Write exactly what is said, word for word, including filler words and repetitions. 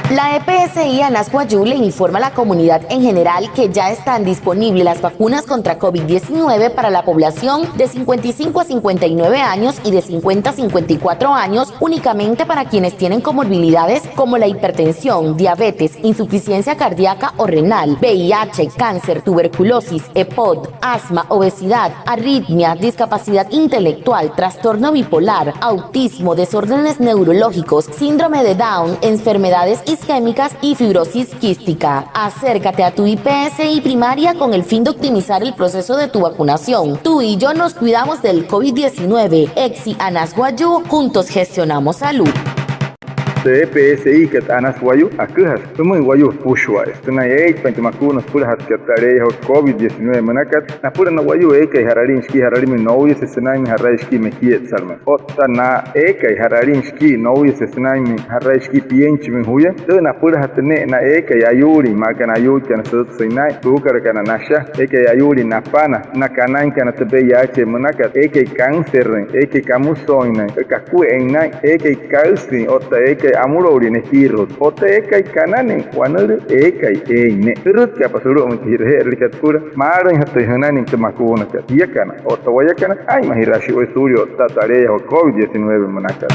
La E P S I Anas Wayuu le informa a la comunidad en general que ya están disponibles las vacunas contra covid diecinueve para la población de cincuenta y cinco a cincuenta y nueve años y de cincuenta a cincuenta y cuatro años, únicamente para quienes tienen comorbilidades como la hipertensión, diabetes, insuficiencia cardíaca o renal, V I H, cáncer, tuberculosis, EPOC, asma, obesidad, arritmia, discapacidad intelectual, trastorno bipolar, autismo, desórdenes neurológicos, síndrome de Down, enfermedades isquémicas y fibrosis quística. Acércate a tu I P S I primaria con el fin de optimizar el proceso de tu vacunación. Tú y yo nos cuidamos del covid diecinueve. EPSI Anas Wayuu, juntos gestionamos salud. Tü E P S I kat Anas Wayuu aküjasü sümüin wayuu süpüshua'aya sünain eeitpain tü makuuna süpülajatkat tü aleeyajua covid diecinueve münakat, napüla na wayuu eekai ja'ralin shikii ja'ralimüin nouyase sünainmüin ja'rai shikii mekietsalümüin. Otta na eekai ja'ralin shikii nouyase sünainmüin ja'rai shikii pienchimüin juya, tü napülajatü ne'e na eekai ayuulin, maa aka na ayuuikana sütsüin naa'in, suukalakana nasha, eekai ayuulin napana, na kanainkana tü V I H münakat, eekai cáncerrüin, eekai kamüsooinnain, kakue'ein naa'in, eekai kaüsüin otta eekai amüloulin nekiiru'ut, otta eekai kananüin wanülüü eekai eein ne'e. Jürütkaapa sulu'umüin tü ji'raje'erülikat süpüla maalüinjatüin jünainüin tü makuunakat. Jiakana otta wayakana, aa'inmajiraashii waya suulia o'ttaa tü aleeyajua covid diecinueve münakat.